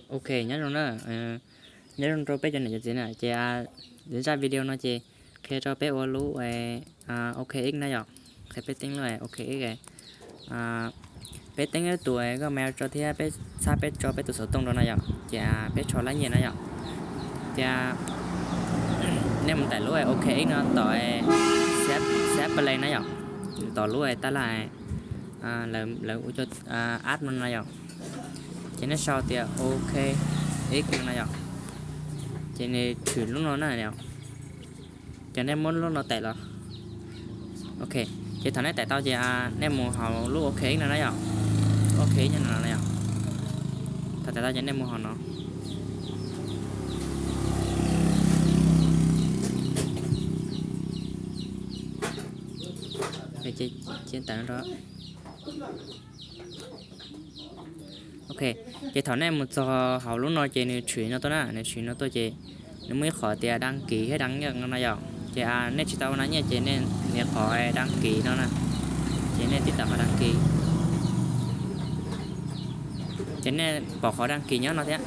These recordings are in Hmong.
Ok, nyob zoo na, nyob zoo rau peb cov niam cov txiv na, ces zaj video no ces qhia rau peb ua lub OKX na yom, qhia peb teeb lub OKX. Peb teeb tus Gmail tso thiab peb txhab peb tso peb tus xov tooj rau no yom, ces peb rho lab nyiaj na yom. Ces nej mus tải lub OKX no tom Xab Play na yom, tom lub tab laj lawv ua cov app no na yom. Ces nej sau tias OKX no na yom, ces nws tshwm lub no na yom. Ces nej muab lub no tải los. Ok, ces thaum nej tải tau ces nej mus hauv lub OKX no na yom. OKX no na yom. Thaum tải tau ces nej mus hauv no. Ok, ces thaum nej mus txog hauv lub no ces nws tshwm no tuaj na, nws tshwm no tuaj ces nws muaj ib qhov tias đăng ký thiab đăng nhập no na yom. Ces nej tsis tau ua nyiaj ces nej nias qhov đăng ký no na, ces nej tib tawm qhov đăng ký. Ces nej pom qhov đăng ký nyob no thiab,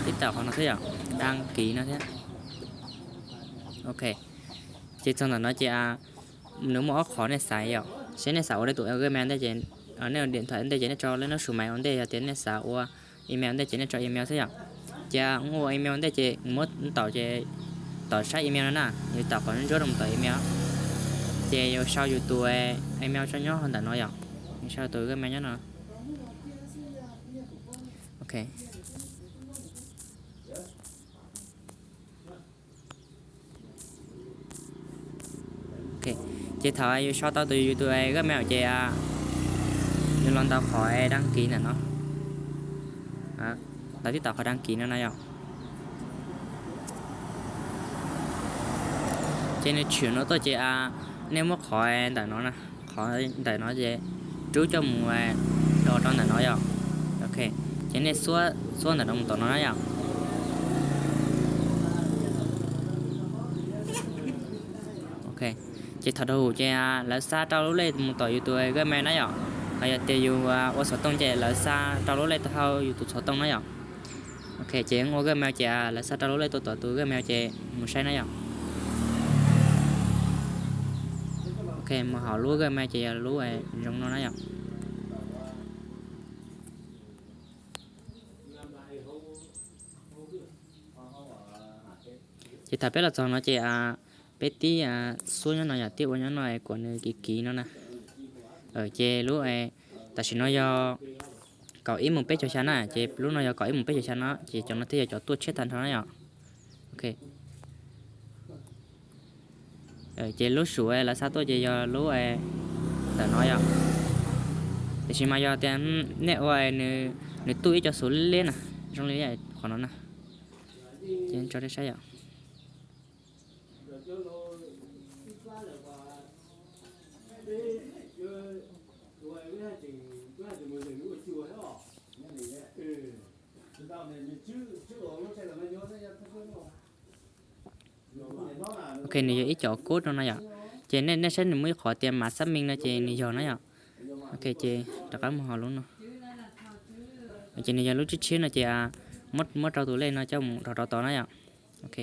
tib tawm qhov no thiab yom, đăng ký no thiab. Ok, ces txog ntawm no ces nws muaj ob qhov nej xav yom, seb nej xav ua nej tus Gmail ua ntej ces, nej ua điện thoại ua ntej ces nej tso lub nab su maiv ua ntej, yog tias nej xav ua email ua ntej ces nej tso email xwb yom. Ces ua email ua ntej ces muab tom ces tom sab email no na, yus tom qhov ntsuab rau mus tom email, ces yus sau yus tus email tso nyob ntawm no yom, yus sau tus Gmail nyob no. Ok. Ces thaum yus sau tau tus yus tus Gmail ces yus los ntaus qhov đăng ký ntawm no, ntaus tib tawm qhov đăng ký no na yom. Ces nws tshwm no tuaj ces nej muab qhov ntawm no, qhov ntawm no ces rub coj mus do rau ntawm no yom. Ok, ces nej xuab ntawm no mus tom no na yom. Ok, ces thaum rau hauv ces lawv xa rau lub lej mus tom yus tus Gmail na yom. Ho yog tias yus ua xov tooj ces lawv xa rau lub lej tuaj hauv yus tus xov tooj na yom. Ok, ces ua Gmail ces lawv xa rau lub lej tuaj tom tus Gmail ces mus saib na yom. Ok, mus hauv lub Gmail ces yog lub zoo no na yom. Ces thaum peb los txog no ces peb tib xuab nyob no yom, tib ua nyob no kom nws kiv kiv no na. Ces lub, tam sim no yog kaum ib mus peb caug xya na, ces lub no yog kaum ib mus peb caug xya no, ces cov no thiaj yog cov tuaj tshiab tag nrho na yom. Ok, ces lub sum lawv xa tuaj ces yog lub ntawm no yom. Tiam sis mas yog tias nej ua nws tuaj ib co xuv liab liab na, zoo li qhov no na. Ces tso rau saib yom. Ok, nws yog ib co code no na yom. Ces nej saib nws muaj ib qhov tias mã xác minh no ces nws yog na yom. Ok, ces rov qab mus hauv lub no. Ces nws yog lub tshiab tshiab no ces muab rau tus lej no coj mus rau rau tod na yom. Ok.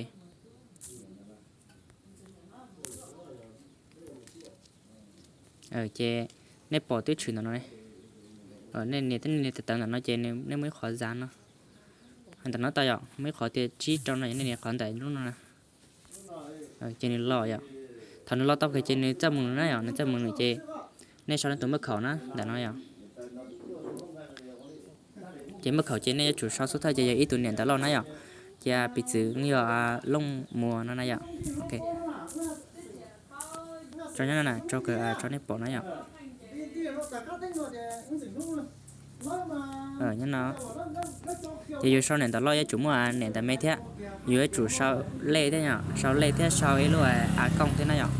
Ces nej pom twb tshwm ntawm no, nej nias tawv ntawm no ces nej muaj ib qhov zav no. Ntawm no tau yom, muaj ib qhov tias tsib rau no, nej nias qhov ntawm lub no na. Ces nws los yom. Thaum nws los tau ces nws txawj mus na yom, nws txawj mus ces nej sau nej tus mật khẩu na ntawm no yom. Ces mật khẩu ces nej yuav tsum sau xub thawj ces yog ib tug niam ntawv loj na yom. Ces piv txwv yog Looj Muas no na yom. Ok. Tso nyob no na, tso kawg tso nej pom na yom. Nyob no ces yus sau niam ntawv loj yuav tsum muaj niam ntawv me thiab, yus yuav tsum sau lej thiab yom, sau lej thiab sau ib lub a kooj thiab na yom.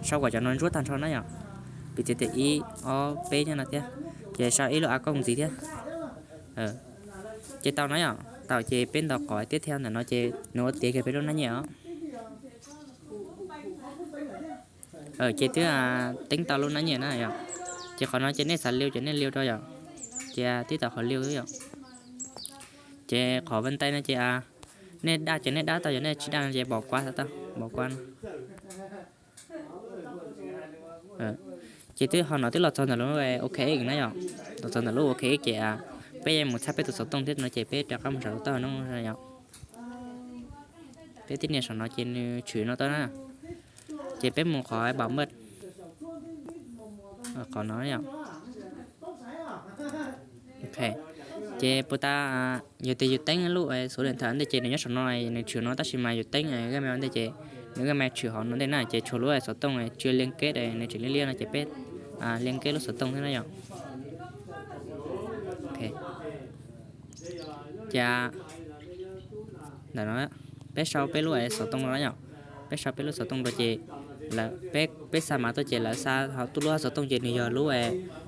Sau kom cov no ntsuab tag nrho na yom. Piv txwv tias ib ob peb nyob no thiab, ces sau ib lub a kooj ntxiv thiab. Ces tau na yom, tau ces peb ntaus qhov tiếp theo ntawm no ces nws ua tiav kiag peb lub nab nyiaj os. Ces twb teeb tau lub nab nyiaj na yom. Ces qhov no ces nej xav liu ces nej liu rau yom. Ces tib tau qhov liu yom. Ces qhov vân tay no ces nej daj ces nej daj tau, yog nej tsis daj no ces bỏ qua tau, bỏ qua no. Ces twb ho no twb los txog ntawm lub OK X na yom. Los txog ntawm lub OK X ces peb yuav mus txhab peb tus xov tooj thiab no ces peb rov qab mus saum lub taub hau no yom. Peb tib nias saum no ces nws tshwm no tau na. Ces peb mus qhov bảo mật, qhov no yom. Ces puas tas, yog tias yus teeb lub số điện thoại ntej ces nws nyob saum no, nws tshwm no, tab sis mas yus teeb Gmail ntej ces nws Gmail tshwm hauv no ntej na, ces tshuav lub xov tooj chưa liên kết nws tseem liab liab no ces peb liên kết lub xov tooj thiab na yom. Ces ntawm no peb sau peb lub xov tooj no na yom. Peb sau peb lub xov tooj rau ces peb xa mas tuaj ces lawv xa tuaj lub xov tooj ces nws yog lub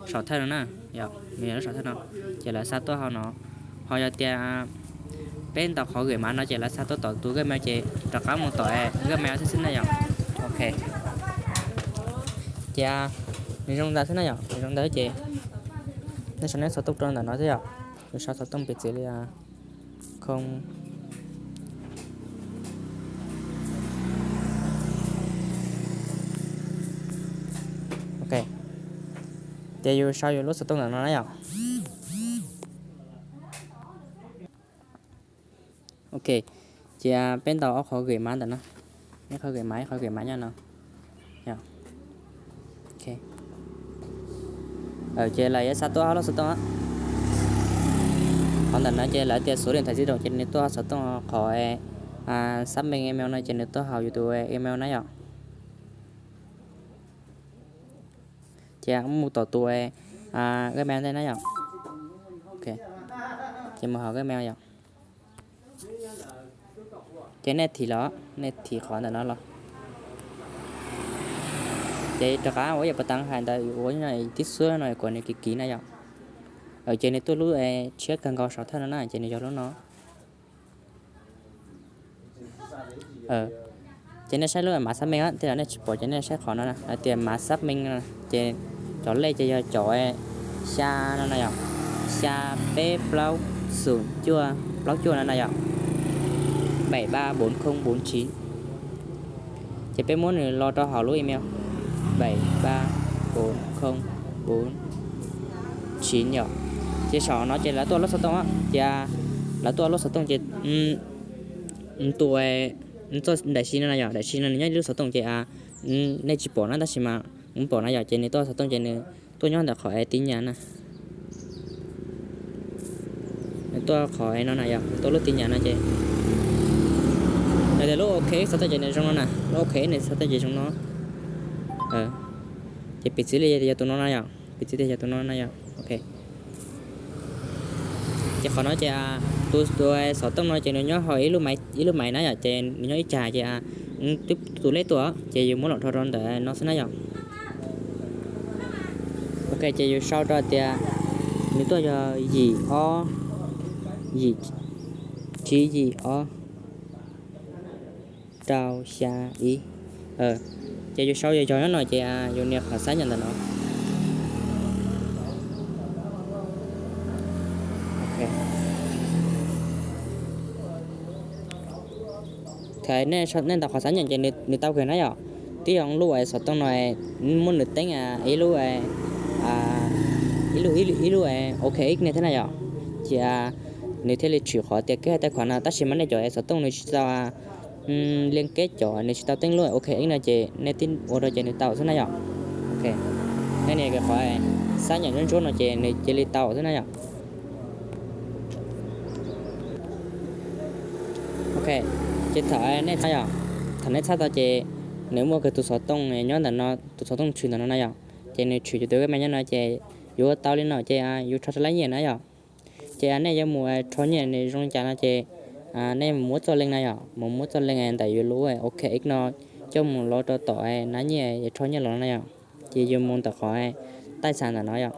saum thawj no na, yog nws yog lub saum thawj no, ces lawv xa tuaj hauv no. Ho yog tias peb ntaus qhov gửi mã no ces lawv xa tuaj tom tus Gmail ces rov qab mus tom Gmail xwb xwb na yom. Ok, ces nws zoo ntawd xwb na yom, nws zoo ntawd ces nej sau nej xov tooj rau ntawm no xwb yom. Yus sau xov tooj piv txwv li khoo. Ok, ces yus sau yus lub xov tooj ntawm no na yom. Ok, ces peb ntaus ob qhov gửi mã ntawm no, ib qhov gửi mã, ib qhov gửi mã nyob no. Ces lawv yuav xa tuaj hauv lub xov tooj. Qhov ntawm no ces lawv tias số điện thoại di động ces nws tuaj hauv xov tooj, qhov xác minh email no ces nws tuaj hauv yus tus email na yom. Ces mus tom tus Gmail ntej na yom. Ces mus hauv Gmail yom. Ces nej thim los, nej thim qhov ntawm no los. Ces rov qab ua yam pas tas hais ntawd ua tib suab no kom nws kiv kiv na yom. Ces nws tuaj lub tshiab kawg nkaus saum thawj no na ces nws yog lub no. Ces nej saib lub mã xác minh tej zaum nej tsis pom ces nej saib qhov no na, hais tias mã xác minh no ces cov lej ces yog cov xya no na yom, xya peb plaub xoom cuaj plaub cuaj no na yom, bảy ba bốn không bốn chín. Ces peb muab nws los rau hauv lub email bảy ba bốn không bốn chín yom. Ces saum no ces lawv tuaj lub xov tooj, ces lawv tuaj lub xov tooj ces tus txoj daim si no na yom, daim si no nws nyob lub xov tooj ces nej tsis pom na tab sis mas nws pom na yom, ces nws tuaj xov tooj ces nws tuaj nyob ntawm qhov tin nhắn na. Nws tuaj qhov no na yom, tuaj lub tin nhắn no ces nws tias lub OK xov tooj ces nws zoo no na, lub OK nws xov tooj ces zoo no. Ces piv txwv li yog tus no na yom, piv txwv tias yog tus no na yom. Ok, ces qhov no ces tus xov tooj no ces nws nyob hauv ib lub maiv na yom, ces nws nyob ib cag ces twb tus lej tuaj ces yus muab los rho rau ntawm no xwb na yom. Ok, ces yus sau rau tias nws tuaj yog yim ob, yim tsib yim ob rau xya ib. Ces yus sau yog yog nyob no ces yus nias qhov xác nhận ntawm no. Thaum nej ntaus qhov xác nhận ces nws tau kawg na yom. Twb yog lub xov tooj no muab nws teeb ib lub, ib lub, ib lub OK X ne thiab na yom. Ces nws thiaj li tshwm qhov tias ký tài khoản no, tab sis mas nej cov xov tooj nws tsis tau liên kết, cov nws tsis tau teeb lub OK X no ces nej tib ua rau ces nws tau xwb na yom. Ok, nej nias qhov xác nhận ntsuab ntsuab no ces nws cia li tau xwb na yom. Ok, ces thaum nej txhab yom, thaum nej txhab tau ces nws muaj kawg tus xov tooj nyob ntawm no, tus xov tooj tshwm ntawm no na yom. Ces nws tshwm yus tus Gmail nyob no ces yus ua tau li no ces yus rho tau lab nyiaj na yom. Ces nej yuav mus rho nyiaj nws zoo li cas no ces nej mus muab txoj link na yom, mus muab txoj link ntawm yus lub OK X no coj mus los rau tom nab nyiaj rho nyiaj los na yom. Ces yus mus ntawm qhov taij xas ntawm no yom.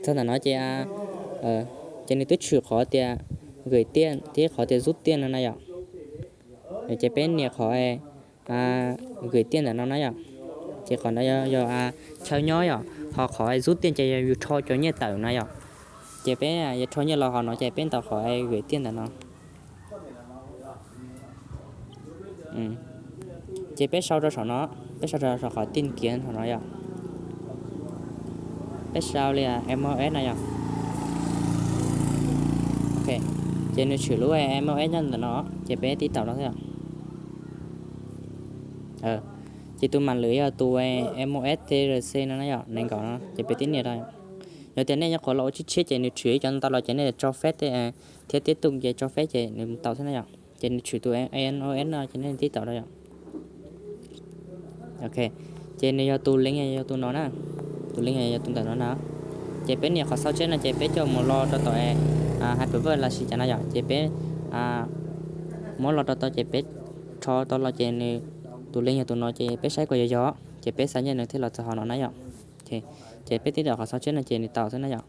Txog ntawm no ces, ces nws twb tshwm qhov tias gửi tiền thiab qhov tias rút tiền no na yom. Ces peb nias qhov gửi tiền ntawm no na yom. Ces qhov no yog chaw nyob yom, ho qhov zub tiaj ces yog yus rho cov nyiaj tawm na yom. Ces peb yuav rho nyiaj los qhov no ces peb ntaus qhov gửi tiền ntawm no. Ces peb sau rau saum no, peb sau rau saum qhov tìm kiếm no yom. Peb sau li M O S no yom. Ok, ces nws tshwm lub M O S nyob ntawm no, ces peb tib taus no xwb yom. Ces tus mã lưỡi yog tus M O S T R C no na yom, nees nkaum no ces peb tib nias rau. Yog tias nej nyuam qhuav los ua tshiab tshiab ces nws tshwm ib cov ntau los ces nej cho phép thiab tiếp tục ces cho phép ces nws tau xwb na yom. Ces nws tshwm tus M O S no ces nej tib taus rau yom. Ok, ces nws yog tus link yog tus no na, tus link yog tus ntawm no na. Ces peb nias qhov sau tsheb no ces peb coj mus lo rau tom Hyperverse los sis cas no yom, ces peb muab lo rau tod ces peb rho tau los ces nws tus link yog tus no ces peb saib kom yog yog, ces peb xa nyiaj nws thiaj los txog hauv no na yom. Ces peb tib taus qhov sau tsheb no ces nws tau xwb na yom.